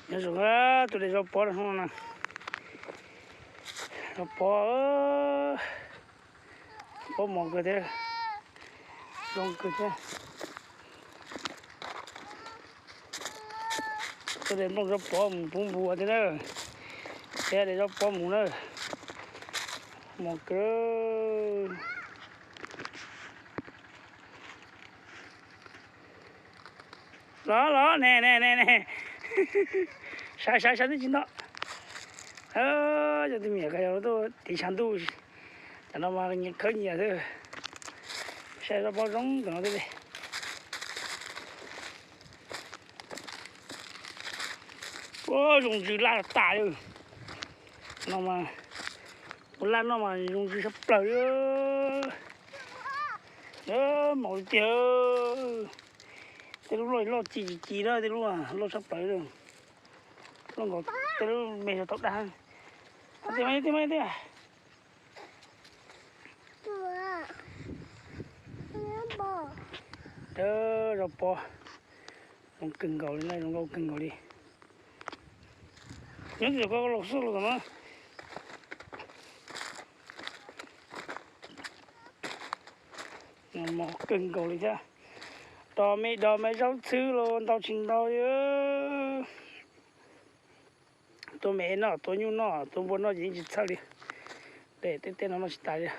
Nyob zoo, tus dej zaub pob no, zaub pob, pob mos kawg thiab, zoo kawg thiab. Tuaj de nplooj zaub pob mus pub npua thiab na, thiab de zaub pob mus na, mos kawg. Los los ne ne ne ne, saib saib saib twb tsis nto. Cov tij me nyuam ko yog tuaj tiv tshav ntuj, tam no mas nyias khawb nyias xwb. Saib zaub pob zoo tam no thiab li. Ua zoo ntsws laj tas li. No mas ua laj noj mas zoo ntsws sab plaws li. Mos tiag. Tej lub loj loj ci ci ci na, tej lub loj sab plaws li. Loj nkaus tej lub me tau dag. Tiag tiag tiag. Zaub pob zoo kawg nkaus li na, zoo nkauj kawg nkaus li. Nyob ntawm ko los xwb los no. Mos kawg nkaus li thiab. Dos me dos me zaub txhwb los ntau tsis ntau li. Tua me noj, tua nyuj noj, tua npua noj ces yeej tsis txhawj li. Dej tej teb no noj tsis tas li.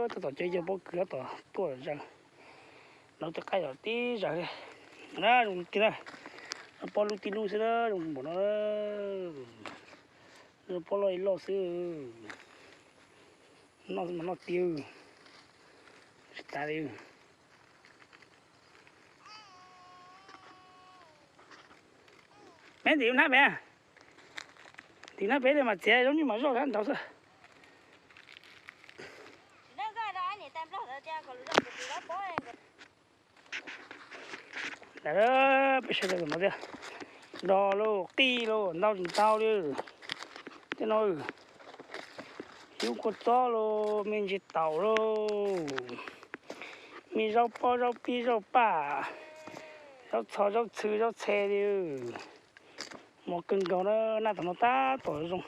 Tab tom cov yawg pob kws tab tom tuaj zaws. Nov tej qaib zom tib zaws li. Na zoo tiag na. Pob lub tib lub xwb na, zoo npaum no. Pob loj li loj xwb. Noj mas noj tiag. Tsis tas li. Peb ntim hnab pem, ntim hnab pem li mas txiav zoo nyuj mas zoj sab nraud xwb. Peb saib rau tom no thiab. Dos lauj, qij lauj, ntau tsis ntau li. Tej no yub kua txob lauj, me ntsis taum lauj, me zaub pob zaub pib zaub paj, zaub txho zaub txhwb zaub txhe li. Mos kawg nkaus na, naj tom no tab tom zoo.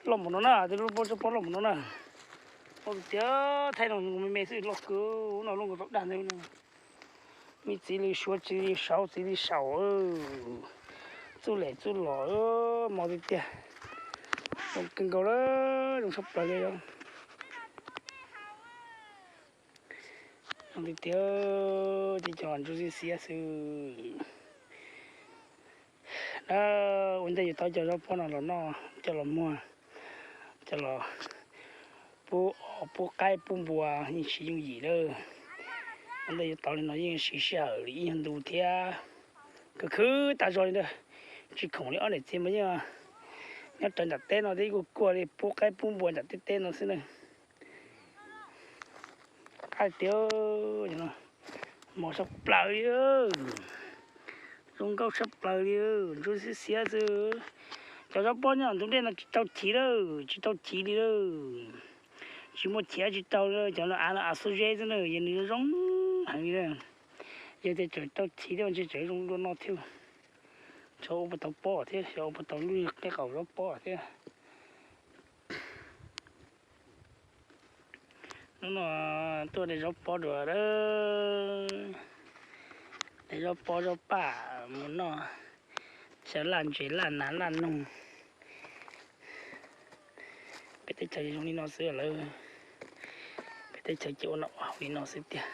Loj npaum no na, tej lub pob zaub pob loj npaum no na. Loj tiag, thaij no me me xwb loj kawg, no loj nkaus tau dag ntawd. Me txiv li suav txiv li saud txiv li saum, txuj lem txuj los, mos tiag tiag. Zoo kawg nkaus lawm, zoo sab plaws li. Zoo tiag tiag, ces cov ntsuab xiab xiab xwb. Na, ua ntej yuav tau cov zaub pob no los noj, coj los muag, coj los pub os pub qaib pub npua yeej siv yooj yim lawm. Ua ntej yuav tau li no yeej siv sij hawm li ib nyuag ntu thiab. Khwv khwv tas zog li ntawd, tsis khoom li ob niam txiv mas yeej nyob raws nram teb no thiab, kuj kuaj li pub qaib pub npua nram teb teb no xwb na. Qab tiag, mos sab plaws li, zoo nkauj sab plaws li, ntsuab xiab xiab xwb. Cov zaub pob nyob ntug dej no tsis tau chiv lawm, tsis tau chiv li lawm. Tsis muaj chiv tsis tau li, cov no av no av xub zeb xwb na, yog nws zoo zoo heev li na. Yog tias tseem tau chiv thiab ntshe tseem zoo dua no thiab. Xyov ua puas tau pob thiab, xyov ua puas tau lub qeb qaum zaub pob thiab. Hnub no tuaj de zaub pob dua, de zaub pob zaub paj mus noj, xyaw laj ntses laj nas laj noog. Peb teb chaws zoo li no xwb lawm, peb teb chaws ces ua no ua haus li no xwb tiag.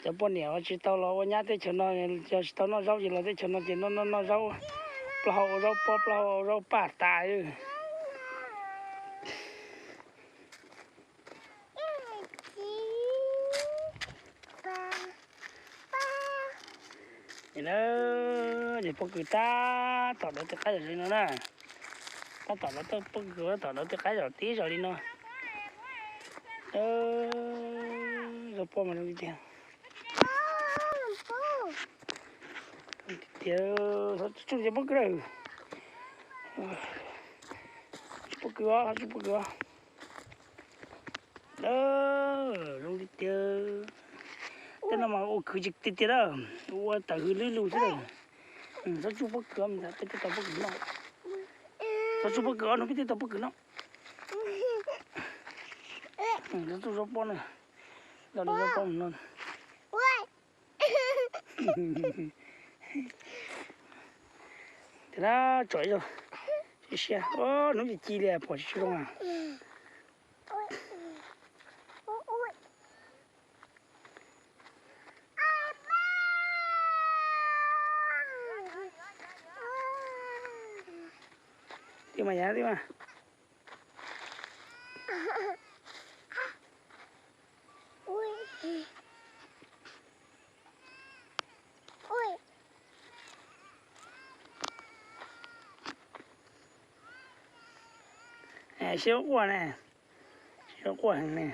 Cov poj niam tsis tau los ua nyab teb chaws no, yog tsis tau noj zaub ces los teb chaws no ces noj noj noj zaub, plaub hau ua zaub pob plaub hau ua zaub paj tas. Ces pob kws tab tom dawv tej qaib zom li no na, tab tom dawv pob kws tab tom dawv tej qaib zom tib zom li no. Zaub pob mas zoo tiag tiag. Tsuj ces pob kws lawm, tsuj pob kws os, tsuj pob kws os. Zoo tiag tiag. No mas ua kwv tsis tiag tiag na, ua tawm hws lwb lug xwb. Txhob tsuj pob kws, peb thiaj tau pob kws noj. Txhob tsuj pob kws, ob hnub peb thiaj tau pob kws noj. Txhob tsuj zaub pob na, los zaub pob mus no. Tias na, tsom ib zaug siab siab. Hnub ci ci li pom tsis zoo na. Twb mas, yav twb mas. Siab quaj ne, siab quaj heev ne.